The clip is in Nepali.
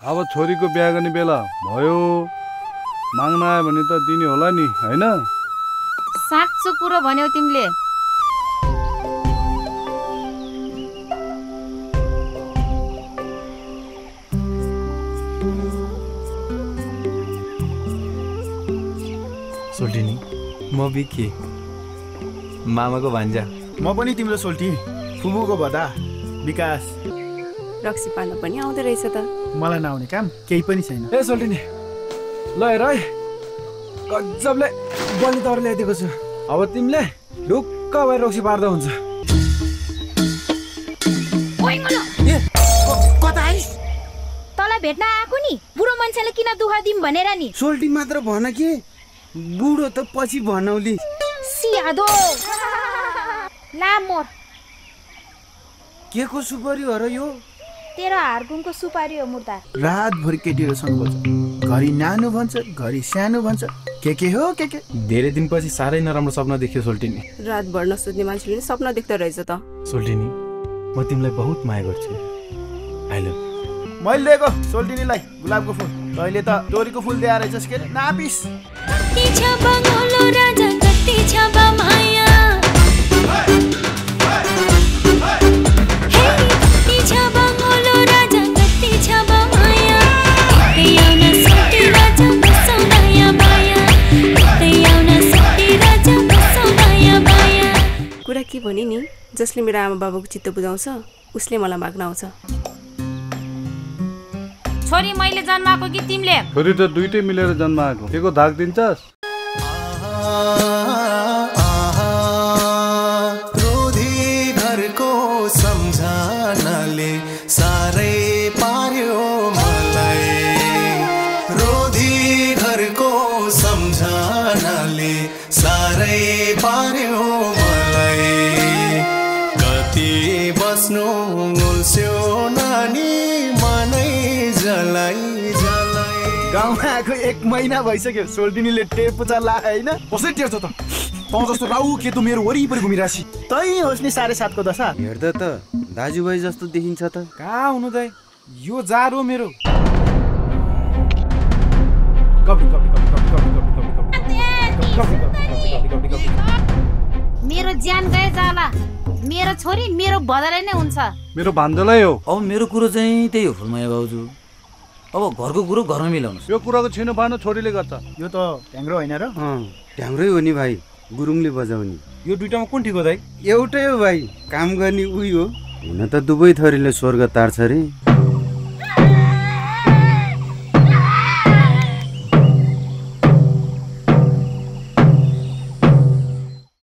अब छोरीको बिहा गर्ने बेला भयो, माग्न आयो भने त दिने होला नि, हैन? साँचो कुरो भन्यौ तिमीले। सोल्टिनी, म बिके मामाको भान्जा। म पनि तिम्रो सोल्टी फुबुको भदा विकास। रक्सी पाल्न पनि आउँदो रहेछ त। मलाई नआउने काम केही पनि छैन। ए सोल्टिनी, ल हेर है, गजबले बलि तवर ल्याइदिएको छु। अब तिमीले ढुक्क भएर रक्सी पार्दा हुन्छ। कता आइस? तँलाई भेट्न आएको नि, बुढो मान्छेले किन दुःख दिम भनेर नि। सोल्टी मात्र भन के, बुढो त पछि भनौली। सियादो ला मोर के को सुपारी हो र यो? तेरो हारगुङको सुपारी हो मुर्दा। रातभरि केटीहरूसँग बोल्छ, घरि नानो भन्छ, घरि सानो भन्छ। के हो के? धेरै दिनपछि साह्रै नराम्रो सपना देख्यो सोल्टिनी। रातभर नसुत्ने मान्छेले नि सपना देख्दो रहेछ त। सोल्टिनी, म तिमीलाई बहुत माया गर्छु। I love. मैले लिएको सोल्टिनीलाई गुलाबको फुल, तैँले त डोरीको फुल दिएर रहेछस् के नापिस। कुरा के भने नि, जसले मेरो आमा बाबाको चित्त बुझाउँछ उसले मलाई माग्न आउँछ। छोरी मैले जन्माएको कि तिमीले? छोरी त दुइटै मिलेर जन्माएको। के को धाक दिन्छस्? रोधी घरको सम्झनाले साह्रै पार्यो मलाई। रोधी घरको सम्झनाले साह्रै पार्यो मलाई। कति बस्नु गुल्स्यो नानी मनै जलाई जलाई। गाउँमा आएको 1 महिना भइसक्यो, सोल्टिनीले टेप पुचा ला हैन। कसरी टेर्छ त? तँ जस्तो राउ के त मेरो वरिपरि घुमिरासी। तै होस् नि 7.5 को दशा। हेर्दा त दाजुभाइ जस्तो देखिन्छ त। कहाँ हुनु दाइ, यो जार हो मेरो। मेरो ज्यान गए जाला, मेरो छोरी मेरो बदलै नै हुन्छ। मेरो भान्जलै हो। अब मेरो कुरो चाहिँ त्यही हो फुलमाया बाबुजू। अब घरको कुरो घरमा मिलाउनुहोस्। यो कुराको छिनो बानो छोरीले गर्छ। यो त ढ्याङ्ग्रो होइन र? ढ्याङ्ग्रै हो नि भाइ, गुरुङले बजाउने। यो दुईटामा कुन ठिक हो दाइ? एउटै हो भाइ, काम गर्ने उही हो। हुन त दुवै थरीले स्वर्ग तार्छ रे।